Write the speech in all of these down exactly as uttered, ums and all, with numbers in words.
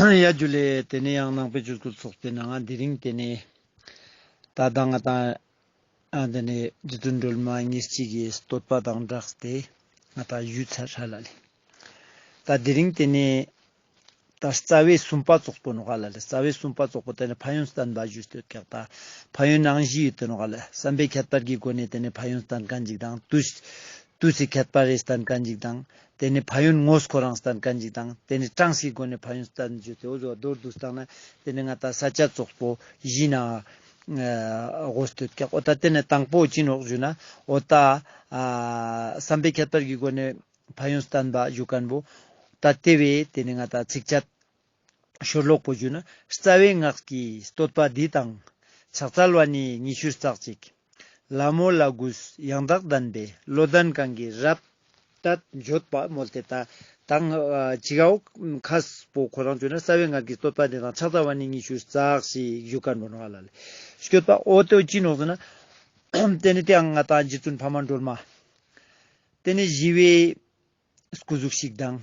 ཡ་ཇུ་ལེ། ཏེ་ནེ་ཡང་ནང་པའི་ཆོས་སྐུལ་ཚོགས་པའི་ནང་ང་དེ་རིང་ཏེ་ནེ་ད་ང་དང་ཨ་ཏེ་ནེ་རྗེ་བཙུན་སྒྲོལ་མ་ཉེར་གཅིག་གི་བསྟོད་པ་དང་སྦྲགས་ཏེ་ང་དང་ཞུས་ཚར་ཧ་ལ་ལེ། ད་དེ་རིང་ཏེ་ནེ་ད་རྩ་བའི་གསུམ་པ་ཙོགས་པོ་ནོག་ཧ་ལ་ལེ། རྩ་བའི་གསུམ་པ་ཙོགས་པོ་ཏེ་ནེ་ཕན་ཡོན་བསྟན་པ་ཞུས་ཏེ་ཡོད་ཀྱག། ད་ཕན་ཡོན་ནང་བཞི་ཡོད་དེ་ནོག་ཧ་ལ་ལེ། བསམ་པའི་ཁྱད་པར་གྱི་སྒོ་ནས་ཏེ་ནེ་ཕན་ཡོན་བསྟན་མཁན་ཅིག་དང་དུས་དུས་སི་ཁྱད་པར་རེ་བསྟན་མཁན་ཅིག་དང་། ཏེ་ནེ་ཕན་ཡོན་དངོས་ཁོ་རང་བསྟན་མཁན་ཅིག་དང་། ཏེ་ནེ་གྲངས་ཀྱི་སྒོ་ནས་ཕན་ཡོན་བསྟན་ཞུས་ཏེ་འོ་ཟོ་མདོར་བསྡུས་བཏང་ན་ཏེ་ནེ་ང་དང་ས་བཅད་ཙོགས་པོ་བཞི་ན་ཨ་དགོས་ཏེ་ཡོད་ཀྱག། འོ་ད་ཏེ་ནེ་དང་པོ་ཅི་ནོག་ཞུ་ན་འོ་ད་ཨ་བསམ་པའི་ཁྱད་པར་གྱི་སྒོ་ནས་ཕན་ཡོན་བསྟན་པ་ཞུ་མཁན་པོ། ད་ཏེ་བས་ཏེ་ནེ་ང་དང་ཚིགས་བཅད་ཤོ་ལོག་པོ་ཞུ་ན། རྩ་བའི་སྔགས་ཀྱི་བསྟོད་པ་འདི་དང་། ཕྱག་འཚལ་བ་ནི་ཉི་ཤུ་རྩ་གཅིག། ལྷ་མོ་ལ་གུས་ཡང་དག་ལྡན་པའི། བློ་ལྡན་གང་གིས་རབ་བསྟོད་བརྗོད་པ་མོལ་ཏེ་ད་དང་ཨ་ཅི་གའོ་ཁ་སྤོ་ཁོ་རང་ཞུ་ན་རྩ་བའི་སྔགས་ཀྱི་བསྟོད་པ་འདི་དང་ཕྱག་འཚལ་བ་ནི་ཉི་ཤུ་རྩ་གཅིག་ཞུ་མཁན་པོ་ནོག་ཧ་ལ་ལེ། སྐྱོད་པ་འོ་ཏེ་ཅི་ནོག་ཟེར་ན་ཏེ་ནེ་ཏེའང་ང་དང་རྗེ་བཙུན་འཕགས་མ་སྒྲོལ་མ་ཏེ་ནེ་ཞི་བའི་སྐུ་གཟུགས་ཤིག་དང་།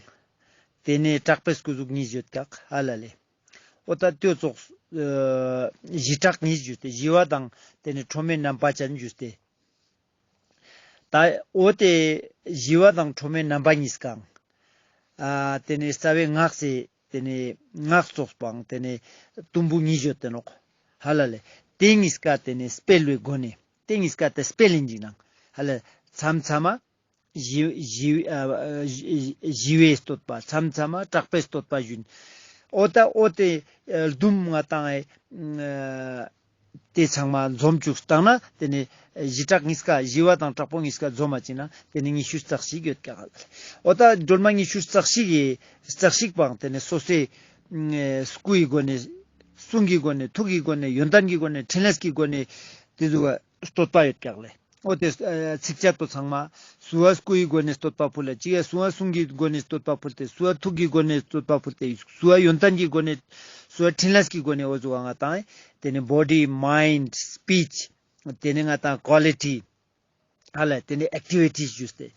ཏེ་ནེ་དྲག་པོའི་སྐུ་གཟུགས་གཉིས་ཡོད་ཀྱག་ཧ་ལ་ལེ། འོ་ད་ཏེ་ཙོགས་ཨ་ཞི་དྲག་གཉིས་ཞུས་ཏེ་ཞི་བ་དང་ཏེ་ནེ་ཁྲོ་མོའི་རྣམ་པ་ཅན་ཞུས་ཏེ། ད་འོ་ཏེ་ཞི་བ་དང་ཁྲོ་མོའི་རྣམ་པ་གཉིས་ཀའང་ཨ་ཏེ་ནེ་རྩ་བའི་སྔགས་སི་ཏེ་ནེ་སྔགས་ཙོགས་པོའང་ཏེ་ནེ་དུམ་བུ་གཉིས་ཡོད་དེ་ནོག་ཧ་ལ་ལེ། ཏེ་གཉིས་ཀ་ཏེ་ནེ་སྤེལ་བའི་སྒོ་ནས་ཏེ་གཉིས་ཀ་ཏེ་སྤེལ་ཡིན་ཅིག་ནང་ཧ་ལ་མཚམས་མཚམས་མ་ཞི་ཞི་ཨ་ཞི་ཞི་བའི་བསྟོད་པ། མཚམས་མཚམས་མ་དྲག་པོའི་བསྟོད་པ་ཞུ་ཡིན། འོ་ད་འོ་ཏེ་ཨ་དུམ་ང་དང་ཨེ་ཨ་ཏེ་ཚང་མ་འཛོམས་བཅུག་བཏང་ན་ཏེ་ནེ་ཞི་དྲག་གཉིས་ཀ་ཞི་བ་དང་དྲག་པོ་གཉིས་ཀ་འཛོམས་མ་ཅིག་ན་ཏེ་ནེ་ཉི་ཤུ་རྩ་གཅིག་ཡོད་ཀྱག། འོ་ད་སྒྲོལ་མ་ཉི་ཤུ་རྩ་གཅིག་གི་རྩ་གཅིག་པའང་ཏེ་ནེ་སོ་སོའི་ཨ་སྐུ་ཡི་སྒོ་ནས་གསུང་གི་སྒོ་ནས་ཐུགས་ཀྱི་སྒོ་ནས་ཡོན་ཏན་གྱི་སྒོ་ནས་འཕྲིན་ལས་ཀྱི་སྒོ་ནས་ཏེ་ཟུག་བསྟོད་པ་ཡོད་ཀྱག་ལེ། འོ་ཏེ་ཨ་ཚིགས་བཅད་པོ་ཚང་མ་སུ་བ་སྐུ་ཡི་སྒོ་ནས་བསྟོད་པ་ཕུལ་ལ་ཅི་ཡ་སུ་བ་གསུང་གི་སྒོ་ནས་བསྟོད་པ་ཕུལ་ཏེ་སུ་བ་ཐུགས་ཀྱི་སྒོ་ནས་བསྟོད་པ་ཕུལ་ཏེ་སུ་བ་ཡོན་ཏན་གྱི་སྒོ་ནས་སུ་བ་འཕྲིན་ལས་ཀྱི་སྒོ་ནས་འོ་ཟུག་ང་དང་ཏེ་ནེ་body, mind, speech ཏེ་ནེ་ང་དང་quality ཧ་ལ་ཏེ་ནེ་activities ཞུས་ཏེ་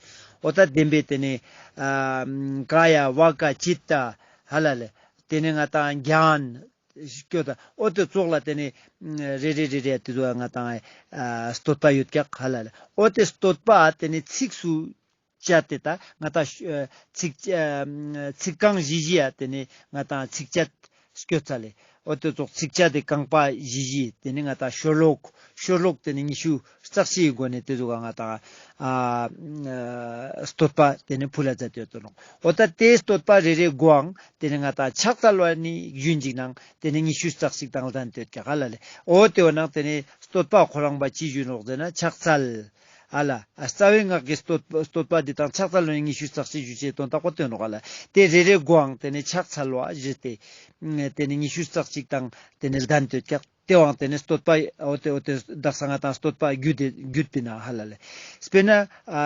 འོ་ད་བདེན་པའི་ཏེ་ནེ་ཨ་ཀ་ཡ་ཝ་ཀ་ཅིཏྟ་ཧ་ལ་ལེ། ཏེ་ནེ་ང་དང་རྒྱན་སྐྱོད་ད་འོ་ཏེ་ཙོགས་ལ་ཏེ་ནེ་རེ་རེ་རེ་རེ་ཏེ་ཙོགས་ང་དང་ཨ་བསྟོད་པ་ཡོད་ཀྱག་ཧ་ལ་ལེ། འོ་ཏེ་བསྟོད་པ་ཏེ་ནེ་ཚིགས་སུ་བཅད་དེ་ད་ང་དང་ཨ་ཚིགས་ཨ་ཚིག་རྐང་བཞི་བཞི་ཡ་ཏེ་ནེ་ང་དང་ཚིགས་བཅད་སྐྱོད་ཚར་ལེ། འོ་ཏེ་ཙོགས་ཚིགས་བཅད་དེ་རྐང་པ་བཞི་བཞི་ཏེ་ནེ་ང་དང་ཤོ་ལོག་ཤོ་ལོག་ཏེ་ནེ་ཉི་ཤུ་རྩ་གཅིག་གི་སྒོ་ནས་ཏེ་ཙོགས་ང་དང་ཨ་བསྟོད་པ་ཏེ་ནེ་ཕུལ་ལ་མཛད་དེ་ཡོད་དེ་ནོག། འོ་ད་ཏེ་བསྟོད་པ་རེ་རེ་མགོའང་ཏེ་ནེ་ང་དང་ཕྱག་འཚལ་བ་ནི་ཞུ་ཡིན་ཅིག་ནང་ཏེ་ནེ་ཉི་ཤུ་རྩ་གཅིག་དང་ལྡན་ཏེ་ཡོད་ཀྱག་ཧ་ལ་ལེ། འོ་ཏེ་བོ་ནང་ཏེ་ནེ་བསྟོད་པ་ཁོ་རང་པ་ཅི་ཞུ་ནོག་ཟེར་ན་ཕྱག་འཚལ། ཨ་ལ་ཨ་རྩ་བའི་སྔགས་ཀྱི་བསྟོད་བསྟོད་པ་འདི་དང་ཕྱག་འཚལ་བ་ནི་ཉི་ཤུ་རྩ་གཅིག་ཞུ་ཅེས་དོན་དག་པོ་སྟོན་ནོག་ཨ་ལ། ཏེ་རེ་རེ་མགོའང་ཏེ་ནེ་ཕྱག་འཚལ་བ་ཞུས་ཏེ་ཏེ་ནེ་ཉི་ཤུ་རྩ་གཅིག་དང་ཏེ་ནེ་ལྡན་ཏེ་ཡོད་ཀྱག། ཏེ་བོའང་ཏེ་ནེ་བསྟོད་པ་འོ་ཏེ་འོ་ཏེ་དག་ས་ང་དང་བསྟོད་པ་རྒྱུད་དེ་རྒྱུད་པའི་ནང་ཧ་ལ་ལེ། དཔེར་ན་ཨ་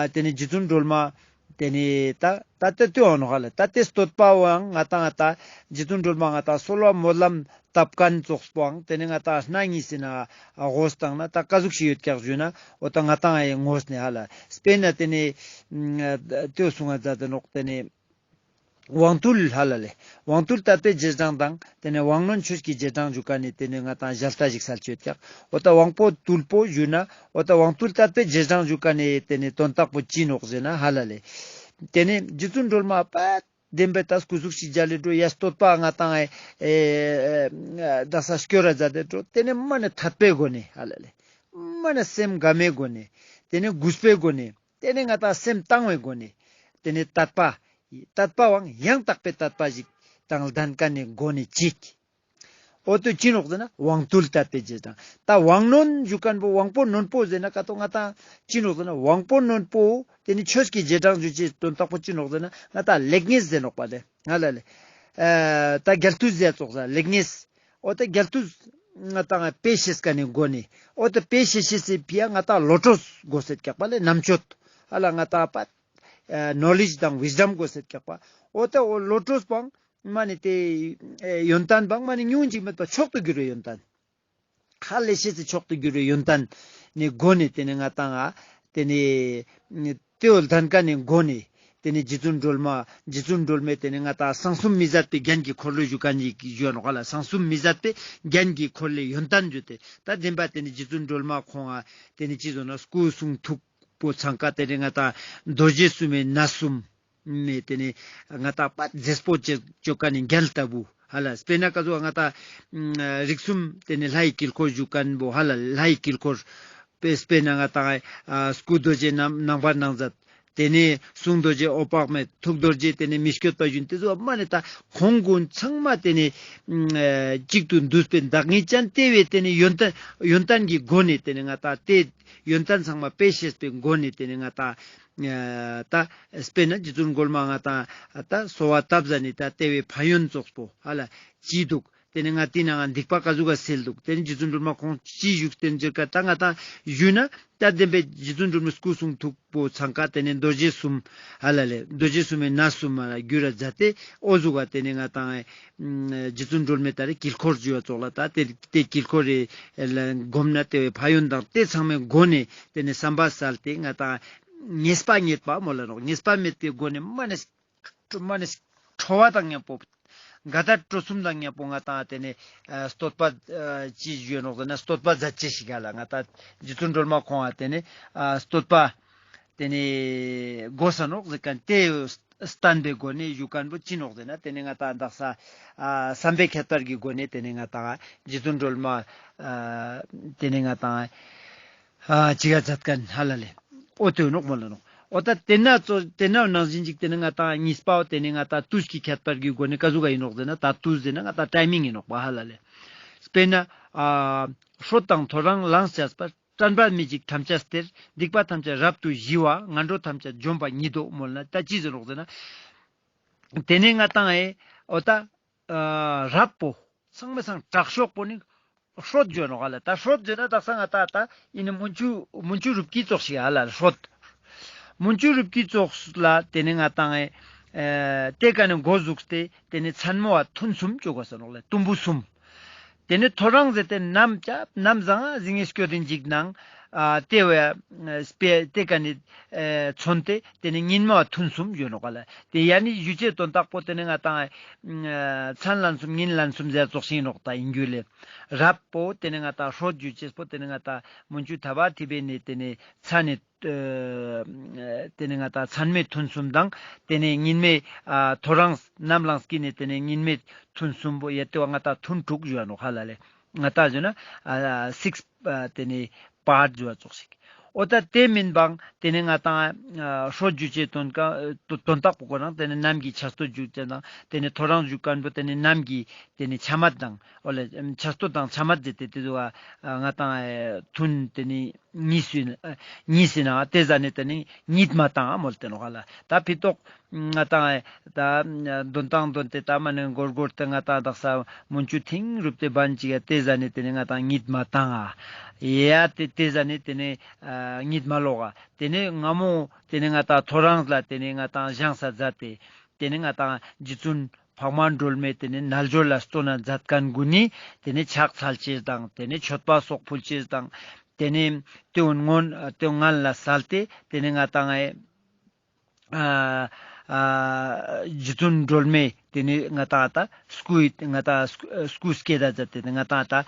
ཏེ་ནེ་རྗེ་བཙུན་སྒྲོལ་མ་ཏེ་ནེ་ད་ད་ཏེ་ཏེ་བོ་ནོག་ཧ་ལ། ད་ཏེ་བསྟོད་པ་བོའང་ང་དང་ད་རྗེ་བཙུན་སྒྲོལ་མ་ང་དང་གསོལ་བ་སྨོན་ལམ་བཏབ་མཁན་ཙོགས་པོའང་ཏེ་ནེ་ང་དང་སྣ་གཉིས་སི་ནང་ཨ་དགོས་བཏང་ན་ད་ཀ་ཟུག་ཞིག་ཡོད་ཀྱག་ཞུ་ན་འོ་ད་ང་དང་ཨེ་ངོས་ནེ་ཧ་ལ། དཔེར་ན་ཏེ་ནེ་ཨ་ཏེ་བོ་གསུང་ང་མཛད་དེ་ནོག། ཏེ་ནེ་དབང་རྟུལ་ཧ་ལ་ལེ། དབང་རྟུལ་དད་པའི་རྗེས་འབྲང་དང་ཏེ་ནེ་དབང་རྣོན་ཆོས་ཀྱི་རྗེས་འབྲང་ཞུ་མཁན་ནི་ཏེ་ནེ་ང་དང་ཞལ་ཏ་ཞིག་སལ་ཅེས་ཡོད་ཀྱག། འོ་ད་དབང་པོ་རྟུལ་པོ་ཞུ་ན་འོ་ད་དབང་རྟུལ་དད་པའི་རྗེས་འབྲང་ཞུ་མཁན་ནི་ཏེ་ནེ་དོན་དག་པོ་ཅི་ནོག་ཟེར་ན་ཧ་ལ་ལེ། ཏེ་ནེ་རྗེ་བཙུན་སྒྲོལ་མ་པད་བདེན་པའི་ད་སྐུ་གཟུགས་ཤིག་མཇལ་ལེ་འགྲོ་ཡ་བསྟོད་པ་ང་དང་ཨེ་ཨེ་དག་ས་སྐྱོར་ར་མཛད་དེ་འགྲོ། ཏེ་ནེ་མ་ནེ་དད་པའི་སྒོ་ནས་ཧ་ལ་ལེ། མ་ནེ་སེམས་དགའ་མོའི་སྒོ་ནས་ཏེ་ནེ་གུས་པའི་སྒོ་ནས་ཏེ་ནེ་ང་དང་སེམས་དང་བའི་སྒོ་ནས་ཏེ་ནེ་དད་པ་དད་པ་བོའང་ཡང་དག་པའི་དད་པ་ཞིག་དང་ལྡན་མཁན་ནི་སྒོ་ནས་ཅིག། འོ་ཏེ་ཅི་ནོག་ཟེར་ན་དབང་རྟུལ་དད་པའི་རྗེས་འབྲང་། ད་དབང་རྣོན་ཞུ་མཁན་པོ་དབང་པོ་རྣོན་པོ་ཟེར་ན་ཀ་ཏོ་ང་དང་ཅི་ནོག་ཟེར་ན་དབང་པོ་རྣོན་པོ་ཏེ་ནེ་ཆོས་ཀྱི་རྗེས་འབྲང་ཞུ་ཅེས་དོན་དག་པོ་ཅི་ནོག་ཟེར་ན་ང་དང་ལེགས་ཉེས་ཟེར་ནོག་པ་ལེ། ང་ལ་ལེ། ཨ་ད་རྒྱལ་དུས་ཟེར་ཙོགས་ལེགས་ཉེས། འོ་ད་རྒྱལ་དུས་ང་དང་དཔེ་ཤེས་མཁན་ནི་སྒོ་ནས། འོ་ད་དཔེ་ཤེས་ཤེས་སི་ཕི་ཡ་ང་དང་བློ་གྲོས་དགོས་ཤེས་ཀྱག་པ་ལེ། རྣམ་དཔྱོད་ཧ་ལ་ང་དང་པ་ཨ་ནོ་ལེཇ་དང་ཝིས་ཌམ་དགོས་ཤེས་ཀྱག་པ། འོ་ད་འོ་བློ་གྲོས་པོའང་མ་ནེ་ཏེ་ཨེ་ཡོན་ཏན་པོའང་མ་ནེ་ཉུང་ཅིག་མེད་པ་མཆོག་ཏུ་གྱུར་བའི་ཡོན་ཏན། ཧ་ལས་ཤེས་སི་མཆོག་ཏུ་གྱུར་བའི་ཡོན་ཏན་ནི་སྒོ་ནས་ཏེ་ནེ་ང་དང་ཨ་ཏེ་ནེ་ཏེ་བོ་ལྡན་མཁན་ནི་སྒོ་ནས་ ཏེ་ནེ་རྗེ་བཙུན་སྒྲོལ་མ་རྗེ་བཙུན་སྒྲོལ་མའི་ཏེ་ནེ་ང་ཏང་གསང་གསུམ་མི་ཟད་པའི་རྒྱན་གྱི་འཁོར་ལོ་ཞུ་ཁན་ཞིག་ཞུའ་ནོག་ལེ། གསང་གསུམ་མི་ཟད་པའི་རྒྱན་གྱི་འཁོར་ལོའི་ཡོན་ཏན་ཞུ་སྟེ་ད་བདེན་པ་ཏེ་ནེ་རྗེ་བཙུན་སྒྲོལ་མ་ཁོང་ང་ཏེ་ནེ་ཅི་ཟེར་ན་སྐུ་གསུང་ཐུགས་པོ་ཚང་ཀ་ཏེ་ནེ་ང་ཏང་རྡོ་རྗེ་གསུམ་མའི་གནས་གསུམ་མེ་ཏེ་ནེ་ང་ཏང་པ་མཛེས་པོ་ཅོ་ཅོ་ཁན་ནི་རྒྱན་ལྟ་བུ་ཧ་ལ། སྤེར་ན་ཀ་ཟུག་ང་ཏང་རིགས་གསུམ་ཏེ་ནེ་ལྷའི་དཀྱིལ་འཁོར་ཞུ་ཁན་བོ་ཧ་ལ་ལྷའི་དཀྱིལ་འཁོར་སྤེ་སྤེར་ན་ང་ཏང་ཨ་སྐུ་རྡོ་རྗེ་རྣམ་རྣམ་པར་སྣང་མཛད། ཏེ་ནེ་གསུང་རྡོ་རྗེ་འོད་དཔག་མེད། ཐུགས་རྡོ་རྗེ་ཏེ་ནེ་མི་བསྐྱོད་པ་བཞིན། ཏེ་ཟུག་མ་ནེ་ད་ཁོང་གུན་ཚང་མ་ཏེ་ནེ་ཨ་གཅིག་ཏུ་འདུས་པའི་བདག་ཉིད་ཅན་ཏེ་བོའི་ཏེ་ནེ་ཡོན་ཏན་ཡོན་ཏན་གྱི་སྒོ་ནེ་ཏེ་ནེ་ང་ཏང་ཏེ་ཡོན་ཏན་ཚང་མ་སྤེལ་ཤེས་པའི་སྒོ་ནེ་ཏེ་ནེ་ང་ཏང་ཨ་ད་སྤེར་ན་རྗེ་བཙུན་སྒྲོལ་མ་ང་ཏང་ད་གསོལ་བ་བཏབ་ཟ་ནེ་ད་ཏེ་བོའི་ཕན་ཡོན་ཙོགས་པོ་ཧ་ལ་ཅི་དུག་ཏེ་ནེ་ང་ཏི་ནང་ང་སྡིག་པ་ཀ་ཟུག་ག་སེལ་དུག་ཏེ་ནེ་རྗེ་བཙུན་སྒྲོལ་མ་ཁོང་ཅི་བཞུགས་ཏེ་ཟེར་ཀ་ད་ང་ཏང་ཞུས་ན་ད་བདེན་པའི་རྗེ་བཙུན་སྒྲོལ་མའི་སྐུ་གསུང་ཐུགས་པོ་ཚང་ཀ་ཏེ་ནེ་རྡོ་རྗེ་གསུམ་ཧ་ལ་ལེ་རྡོ་རྗེ་གསུམ་མའི་གནས་གསུམ་མ་ལ་གྱུར་ར་མཛད་དེ་འོ་ཟུག་ག་ཏེ་ནེ་ང་ཏང་ཨེ་རྗེ་བཙུན་སྒྲོལ་མའི་ད་རེ་དཀྱིལ་འཁོར་ཞུ་བ་ཙོགས་ལ་ད་ཏེ་ཏེ་དཀྱིལ་འཁོར་རེ་ལ་སྒོམ་ན་ཏེ་བོའི་ཕན་ཡོན་དང་ཏེ་ཚང་མའི་སྒོ་ནེ་ཏེ་ནེ་བསམ་པ་གསལ་ཏེ་ང་ཏང་ངེས་པ་རྙེད་པ་མོལ་ལ་ནོག་ངེས་པ་མེད་པའི་སྒོ་ནེ་མ་ནེ་མ་ནེ་ཁྲོ་བ་དང་མཉམ་པོ་དགའ་དད་སྤྲོ་གསུམ་དང་མཉམ་པོ་ང་ཏང་ཏེ་ནེ་ཨ་བསྟོད་པ་ཨ་ཅི་ཞུའ་ནོག་ཟེར་ན་བསྟོད་པ་མཛད་ཅེས་ཤིག་ག་ལ་ང་ཏང་རྗེ་བཙུན་སྒྲོལ་མ་ཁོང་ང་ཏེ་ནེ་ཨ་བསྟོད་པ་ཏེ་ནེ་དགོས་ས་ནོག་ཟེར་ཁན་ཏེ་བསྟན་པའི་སྒོ་ནེ་ཞུ་ཁན་བོ་ཅི་ནོག་ཟེར་ན་ཏེ་ནེ་ང་ཏང་དག་ས་ཨ་བསམ་པའི་ཁྱད་པར་གྱི་སྒོ་ནེ་ཏེ་ནེ་ང་ཏང་རྗེ་བཙུན་སྒྲོལ་མ་ཨ་ཏེ་ནེ་ང་ཏང་ཨ་ཅི་ག་མཛད་ཁན་ཧ་ལ་ལེ། འོ་ཏེ་ནོག་མོལ་ལ་ནོག་འོ་ད་ཏེ་ན་ཙོ་ཏེ་ན་ནང་བཞིན་ཅིག་ཏེ་ནེ་ང་ཏང་གཉིས་པའོ་ཏེ་ནེ་ང་ཏང་དུས་ཀྱི་ཁྱད་པར་གྱི་སྒོ་ནེ་ཀ་ཟུག་ག་ཨིན་ནོག་ཟེར་ན་ད་དུས་ཟེར་ན་ང་ཏང་ཊའི་མིང་ཨིན་ནོག་པ་ཧ་ལ་ལེ། སྤེར་ན་ཨ་སྲོད་དང་ཐོ་རངས་ལངས་བྱས་པ། དྲན་པ་མི་འཇིགས་ཐམས་ཅད་སྟེར། སྡིག་པ་ཐམས་ཅད་རབ་ཏུ་ཞི་བ། ངན་འགྲོ་ཐམས་ཅད་འཇོམས་པ་ཉིད་དོ་མོལ་ན་ད་ཅི་ཟེར་ནོག་ཟེར་ན། ཏེ་ནེ་ང་ཏང་ཨེ་འོ་ད་ཨ་རབ་པོ་ཚང་མའི་སང་དྲག་ཤོས་པོ་ནི་སྲོད་ཞུའ་ནོག་ལེ། ད་སྲོད་ཞུ་ན་དག་ས་ང་ཏང་ད་ཨིན་ན་མུན་ཆུ་མུན་ཆུ་རུབ་ཀྱི་ཙོགས་ཤིག་ཧ་ལ་ལེ་སྲོད། མུན་ཆུ་རུབ་ཀྱི་ཙོགས་ལ་ཏེ་ནེ་ང་ཏང་ཨེ་ཨེ་ཏེ་ཀ་ནེ་འགོ་ཟུགས་ཏེ་ཏེ་ནེ་མཚན་མོ་བ་ཐུན་གསུམ་ཅོ་གོས་ས་ནོག་ལེ་དུམ་བུ་གསུམ། ཏེ་ནེ་ཐོ་རངས་ཟེར་ཏེ་ནམ་ཅ་ནམ་བཟང་ཟིང་ངེ་སྐྱོ་དེ་འཇིགས་ནང་ཨ་ཏེ་བས་སྤེ་ཏེ་ཀ་ནེ་ཨེ་མཚོན་ཏེ་ཏེ་ནེ་ཉིན་མོ་བ་ཐུན་གསུམ་ཞུའ་ནོག་ལེ། ཏེ་ཡ་ནི་ཞུ་ཅེས་དོན་དག་པོ་ཏེ་ནེ་ང་ཏང་ཨེ་མཚན་ལན་གསུམ་ཉིན་ལན་གསུམ་ཟེར་ཙོགས་ཤིག་ནོག་ད་ཨིན་རྒྱུ་ལེ། རབ་པོ་ཏེ་ནེ་ང་ཏང་སྲོད་ཞུ་ཅེས་པོ་ཏེ་ནེ་ང་ཏང་མུན་ཆུ་ཐ་བ་ཐི་བེ་ནེ་ཏེ་ནེ་ཚ་ནེ་ཨ་ཏེ་ནེ་ང་ཏང་མཚན་མོའི་ཐུན་གསུམ་དང་ཏེ་ནེ་ཉིན་མོའི་ཨ་ཐོ་རངས་ནམ་ལངས་ཀྱི་ནེ་ཏེ་ནེ་ཉིན་མོའི་ཐུན་གསུམ་པོ་ཡ་ཏེ་བ་ང་ཏང་ཐུན་དྲུག་ཞུའ་ནོག་ཧ་ལ་ལེ། ང་ཏང་ཞུ་ན་ཨ་སིགས་ཨ་ཏེ་ནེ་པཱརྚ་ཞུའ་ཙོགས་ཤིག་འོ་ད་ཏེ་མིན་པའང་ཏེ་ནེ་ང་ཏང་ཨ་སྲོད་ཞུ་ཅེས་དོན་ཀ་དོན་དག་པོ་ཁོ་རང་ཏེ་ནེ་ནམ་གྱི་ཆ་སྟོད་ཞུ་ཅེས་དང་ཏེ་ནེ་ཐོ་རངས་ཞུ་ཁན་བོ་ཏེ་ནེ་ནམ་གྱི་ཏེ་ནེ་ཆ་མད་དང་འོ་ལེ་ཆ་སྟོད་དང་ཆ་མད་ཟེར་ཏེ་ཏེ་ཚོ་ང་ཏང་ཨ་ཐུན་ཏེ་ནེ་གཉིས་སུ་ཨ་གཉིས་སུ་ན་ཏེ་ཟ་ནེ་ཏེ་ནེ་གཉིད་མ་བཏང་ཨ་མོལ་ཏེ་ནོག་ལེ། ད་ཕི་ཏོག་ང་ཏང་ཨེ་ད་འདོན་ཏང་འདོན་ཏེ་ད་མ་ནེ་གོར་གོར་ཏེ་ང་ཏང་དག་ས་མུན་ཆུ་ཐིང་རུབ་སྟེ་བན་ཅིག་ཡ་ཏེ་ཟ་ནེ་ཏེ་ནེ་ང་ཏང་གཉིད་མ་བཏང་ཨ། ཡ་ཏེ་ཏེ་ཟ་ནེ་ཏེ་ནེ་ཨ་གཉིད་མ་ལོག་ཨ། ཏེ་ནེ་སྔ་མོ་ཏེ་ནེ་ང་ཏང་ཐོ་རངས་ལ་ཏེ་ནེ་ང་ཏང་བཞེངས་ས་མཛད་དེ་ཏེ་ནེ་ང་ཏང་རྗེ་བཙུན་འཕགས་མ་སྒྲོལ་མའི་ཏེ་ནེ་རྣལ་འབྱོར་ལ་སྟོན་ན་མཛད་ཁན་གུན་ནི་ཏེ་ནེ་ཕྱག་འཚལ་ཅེས་དང་ཏེ་ནེ་མཆོད་པ་སོགས་ཕུལ་ཅེས་དང་ཏེ་ནེ་ཏེ་བོ་སྔོན་ཏེ་བོ་ངན་ལ་སལ་ཏེ་ཏེ་ནེ་ང་ཏང་ཨེ་ཨ་ཨ་རྗེ་བཙུན་སྒྲོལ་མའི་ཏེ་ནེ་ང་ཏང་ད་སྐུའི་ང་ཏང་སྐུ་སྐུ་སྐྱེད་ད་མཛད་དེ་ང་ཏང་ད་ཨ་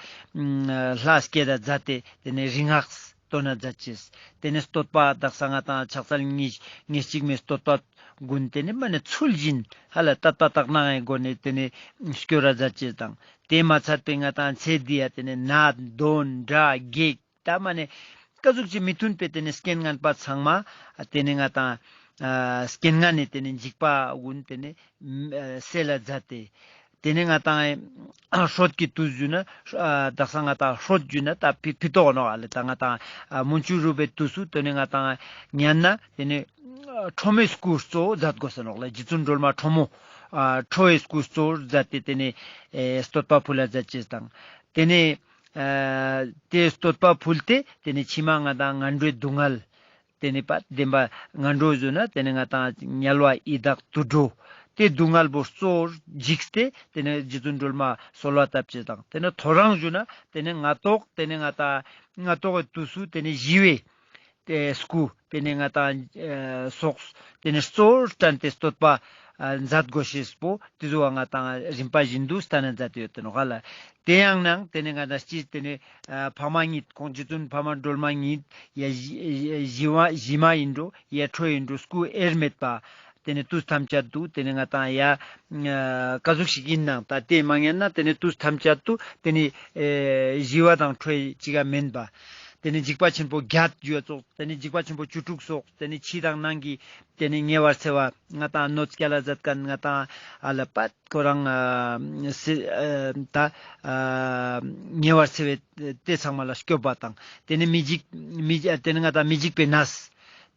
ལྷ་སྐྱེད་ད་མཛད་དེ་ཏེ་ནེ་རིག་སྔགས་སྟོན་ན་མཛད་ཅེས། ཏེ་ནེ་བསྟོད་པ་དག་ས་ང་ཏང་ཕྱག་འཚལ་ཉེར་ཉེར་གཅིག་མའི་བསྟོད་པ་གུན་ཏེ་ནེ་མ་ནེ་ཚུལ་བཞིན་ཧ་ལ་ཏ་ཏ་དག་སྣང་ངི་སྒོ་ནེ་ཏེ་ནེ་སྐྱོར་ར་མཛད་ཅེས་དང་ཏེ་མ་ཚད་པའི་ང་ཏང་ཚེ་འདི་ཡ་ཏེ་ནེ་ནད་གདོན་དགྲ་བགེགས་ད་མ་ནེ་ཀ་ཟུག་ཅིག་མི་མཐུན་པའི་ཏེ་ནེ་རྐྱེན་ངན་པ་ཚང་མ་ཏེ་ནེ་ང་ཏང་ཨ་རྐྱེན་ངན་ནི་ཏེ་ནེ་འཇིགས་པ་གུན་ཏེ་ནེ་ཨ་སེལ་ལ་མཛད་དེ། ཏེ་ནེ་ང་ཏང་ཨ་སྲོད་ཀྱི་དུས་ཞུ་ན་ཨ་དག་ས་ང་ཏང་སྲོད་ཞུ་ན་ད་ཕི་ཕི་ཏོག་ནོག་ཨ་ལེ། ད་ང་ཏང་ཨ་མུན་ཆུ་རུབ་པའི་དུས་སུ་ཏེ་ནེ་ང་ཏང་ཉན་ན་ཏེ་ནེ་ཨ་ཁྲོ་མོའི་སྐུ་གཙོ་བོ་མཛད་དགོས་ས་ནོག་ལེ། རྗེ་བཙུན་སྒྲོལ་མ་ཁྲོ་མོ་ཨ་ཁྲོ་བོའི་སྐུ་གཙོ་བོ་མཛད་དེ་ཏེ་ནེ་ཨེ་བསྟོད་པ་ཕུལ་ལ་མཛད་ཅེས་དང་ཏེ་ནེ་ཨ་ཏེ་བསྟོད་པ་ཕུལ་ཏེ་ཏེ་ནེ་ཕྱི་མ་ང་ཏང་ངན་འགྲོའི་སྡུག་བསྔལ་ཏེ་ནེ་པ་བདེན་པ་ངན་འགྲོ་ཞུ་ན་ཏེ་ནེ་ང་ཏང་དམྱལ་བ་ཡི་དྭགས་དུད་འགྲོ་ཏེ་སྡུག་བསྔལ་བོ་གཙོ་བོར་འཇིགས་ཏེ་ཏེ་ནེ་རྗེ་བཙུན་སྒྲོལ་མ་གསོལ་བ་བཏབ་ཅེས་དང་ཏེ་ནེ་ཐོ་རངས་ཞུ་ན་ཏེ་ནེ་སྔ་ཏོག་ཏེ་ནེ་ང་ཏང་སྔ་ཏོག་གི་དུས་སུ་ཏེ་ནེ་ཞི་བའི་ ཏེ་སྐུ་ཏེ་ནེ་ང་ཏང་ཨེ་སོགས་ཏེ་ནེ་གཙོ་བོ་དྲན་ཏེ་བསྟོད་པ་ཨ་མཛད་དགོས་ཤེས་པོ་ཏེ་ཟུག་ག་ང་ཏང་རིམ་པ་བཞིན་དུ་སྟན་ན་མཛད་དེ་ཡོད་དེ་ནོག་ཧ་ལ། ཏེ་ཡང་ནང་ཏེ་ནེ་ང་ཏང་སྤྱིར་ཏེ་ནེ་ཨ་ཕ་མ་གཉིས་ཁོང་རྗེ་བཙུན་ཕ་མ་སྒྲོལ་མ་གཉིས་ཡ་ཞི་ཞི་མ་ཞི་མ་ཡིན་འགྲོ་ཡ་ཁྲོ་ཡིན་འགྲོ་སྐུ་དབྱེར་མེད་པ། ཏེ་ནེ་དུས་ཐམས་ཅད་དུ་ཏེ་ནེ་ང་ཏང་ཡ་ཨ་ཀ་ཟུག་ཞིག་ཡིན་ནང་ད་ཏེ་མ་ཉན་ན་ཏེ་ནེ་དུས་ཐམས་ཅད་དུ་ཏེ་ནེ་ཨེ་ཞི་བ་དང་ཁྲོ་ཡི་ཅིག་ག་མེན་པ། ཏེ་ནེ་འཇིགས་པ་ཆེན་པོ་བརྒྱད་ཡོད་ཙོགས་ཏེ་ནེ་འཇིགས་པ་ཆེན་པོ་བཅུ་དྲུག་སོགས་ཏེ་ནེ་ཕྱི་དང་ནང་གི་ཏེ་ནེ་ཉེ་བར་འཚེ་བ་ང་ཏང་གནོད་སྐྱེལ་ལ་མཛད་མཁན་ང་ཏང་ཨ་ལ་པད་ཁོ་རང་ཨ་སི་ཨ་ད་ཨ་ཉེ་བར་འཚེ་བའི་ཏེ་ཚང་མ་ལ་སྐྱོབ་པ་དང་ཏེ་ནེ་མི་འཇིགས་མི་ཏེ་ནེ་ང་ཏང་མི་འཇིགས་པའི་གནས།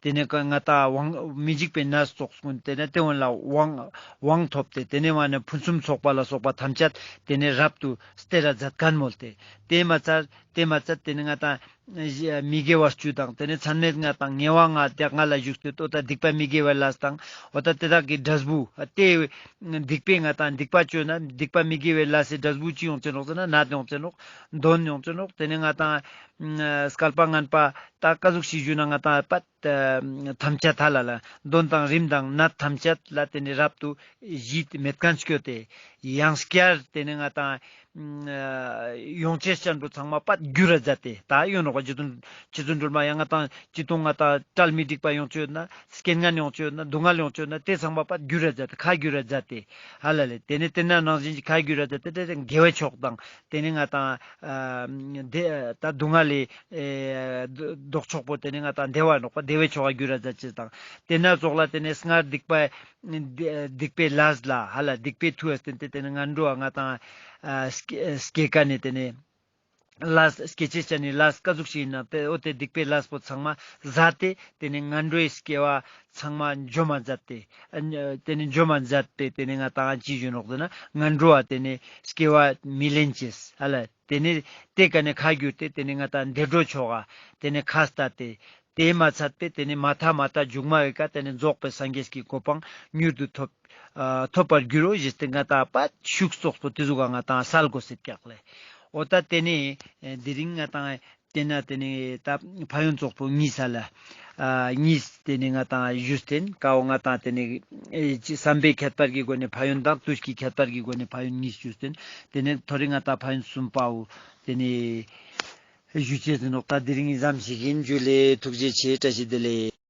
ཏེ་ནེ་ང་ཏང་དབང་མི་འཇིགས་པའི་གནས་ཙོགས་ཀུན་ཏེ་ནེ་ཏེ་བོ་ལ་དབང་དབང་ཐོབ་སྟེ་ཏེ་ནེ་མ་ནེ་ཕུན་སུམ་ཚོགས་པ་ལ་སོགས་པ་ཐམས་ཅད་ཏེ་ནེ་རབ་ཏུ་སྟེར་ར་མཛད་མཁན་མོལ་ཏེ། ཏེ་མ་ཚད་ཏེ་མ་ཚད་ཏེ་ནེ་ང་ཏང་མི་དགེ་བ་བཅུ་དང་ཏེ་ནེ་མཚམས་མེད་ལྔ་དང་ཉེ་བ་ལྔ་དེ་ལྔ་ལ་ཞུགས་ཏེ་ཏོ་ད་སྡིག་པ་མི་དགེ་བའི་ལས་དང་འོ་ད་ཏེ་དག་གི་འབྲས་བུ་ཏེ་སྡིག་པའི་ང་ཏང་སྡིག་པ་བཅོས་ན་སྡིག་པ་མི་དགེ་བའི་ལས་སི་འབྲས་བུ་ཅི་ཡོང་ཅེ་ནོག་ཟེར་ན་ནད་ཡོང་ཅེ་ནོག། གདོན་ཡོང་ཅེ་ནོག། ཏེ་ནེ་ང་ཏང་ཨ་བསྐལ་པ་ངན་པ་ད་ཀ་ཟུག་ཞིག་ཞུ་ན་ང་ཏང་པད་ཐམས་ཅད་ཧ་ལ་ལ་གདོན་དང་རིམས་དང་ནད་ཐམས་ཅད་ལ་ཏེ་ནེ་རབ་ཏུ་ཞི་སྟེ་མེད་མཁན་སྐྱོད་དེ་ཡང་སྐྱར་ཏེ་ནེ་ང་ཏང་ཨ་ཡོང་ཅེས་ཅན་པོ་ཚང་མ་པད་འགྱུར་ར་མཛད་དེ་ད་ཡོང་ནོག་པ། རྗེ་བཙུན་རྗེ་བཙུན་སྒྲོལ་མ་ཡང་ང་ཏང་ཅི་ཏོང་ང་ཏང་གྲལ་མི་འགྲིག་པ་ཡོང་ཅེས་ཡོད་ན་རྐྱེན་ངན་ཡོང་ཅེས་ཡོད་ན་སྡུག་བསྔལ་ཡོང་ཅེས་ཡོད་ན་ཏེ་ཚང་མ་པད་འགྱུར་ར་མཛད་དེ་ཁ་འགྱུར་ར་མཛད་དེ་ཧ་ལ་ལེ། ཏེ་ནེ་ཏེ་ན་ནང་བཞིན་གྱི་ཁ་འགྱུར་ར་མཛད་དེ་ཏེ་དགེ་བའི་ཕྱོགས་དང་ཏེ་ནེ་ང་ཏང་ཨ་ཏེ་ད་སྡུག་བསྔལ་ལས་ཨེ་ལྡོག་ཕྱོགས་པོ་ཏེ་ནེ་ང་ཏང་བདེ་བ་ནོག་པ་བདེ་བའི་ཕྱོགས་ལ་འགྱུར་ར་མཛད་ཅེས་དང་ཏེ་ན་ཙོགས་ལ་ཏེ་ནེ་སྔར་སྡིག་པ་སྡིག་པའི་ལས་ལ་ཧ་ལ་སྡིག་པའི་མཐུ་ལ་བརྟེན་ཏེ་ཏེ་ནེ་ངན་འགྲོ་བ་ང་ཏང་ཨ་སྐྱེ་སྐྱེ་ཀ་ནེ་ཏེ་ནེ་ལས་སྐྱེ་ཅེས་ཅན་ནི་ལས་ཀ་ཟུག་ཞིག་ཡིན་ན་ཏེ་འོ་ཏེ་སྡིག་པའི་ལས་པོ་ཚང་མ་ཟད་དེ་ཏེ་ནེ་ངན་འགྲོའི་སྐྱེ་བ་ཚང་མ་འཇོམས་མ་མཛད་དེ་ཨ་ཏེ་ནེ་འཇོམས་མ་མཛད་དེ་ཏེ་ནེ་ང་ཏང་ཅི་ཞུ་ནོག་ཟེར་ན་ངན་འགྲོ་བ་ཏེ་ནེ་སྐྱེ་བ་མི་ལེན་ཅེས་ཧ་ལ། ཏེ་ནེ་ཏེ་ཀ་ནེ་ཁ་བསྒྱུར་ཏེ་ཏེ་ནེ་ང་ཏང་བདེ་འགྲོ་མཆོག་ག་ཏེ་ནེ་ཁ་ལྟ་སྟེ་ཏེ་མ་ཚད་པའི་ཏེ་ནེ་མ་ཐ་མ་ཐ་མཇུག་མ་བའི་ཀ་ཏེ་ནེ་རྫོགས་པའི་སངས་རྒྱས་ཀྱི་གོ་འཕང་མྱུར་དུ་ཐོབ་ཨ་ཐོབ་པར་འགྱུར་རོ་ཞེས་ཏེ་ང་ཏང་པད་ཤུགས་ཙོགས་པོ་ཏེ་ཟུག་ག་ང་ཏང་སལ་དགོས་སེད་ཀྱག་ལེ། འོ་ད་ཏེ་ནེ་ཨེ་དེ་རིང་ང་ཏང་ཏེ་ན་ཏེ་ནེ་ད་ཕན་ཡོན་ཙོགས་པོ་གཉིས་ས་ལ་ཨ་གཉིས་ཏེ་ནེ་ང་ཏང་ཞུས་ཏེན་ཀའོ་ང་ཏང་ཏེ་ནེ་ཨེ་ཅི་བསམ་པའི་ཁྱད་པར་གྱི་སྒོ་ནེ་ཕན་ཡོན་དང་དུས་ཀྱི་ཁྱད་པར་གྱི་སྒོ་ནེ་ཕན་ཡོན་གཉིས་ཞུས་ཏེན། ཏེ་ནེ་ཐོ་རེ་ང་ཏང་ཕན་ཡོན་གསུམ་པའོ་ཏེ་ནེ་ཞུ་ཅེས་ཨིན་ནོག། ད་དེ་རིང་ཙམ་ཞིག་ཨིན། ཇུ་ལེ། ཐུགས་རྗེ་ཆེ། བཀྲ་ཤིས་བདེ་ལེགས།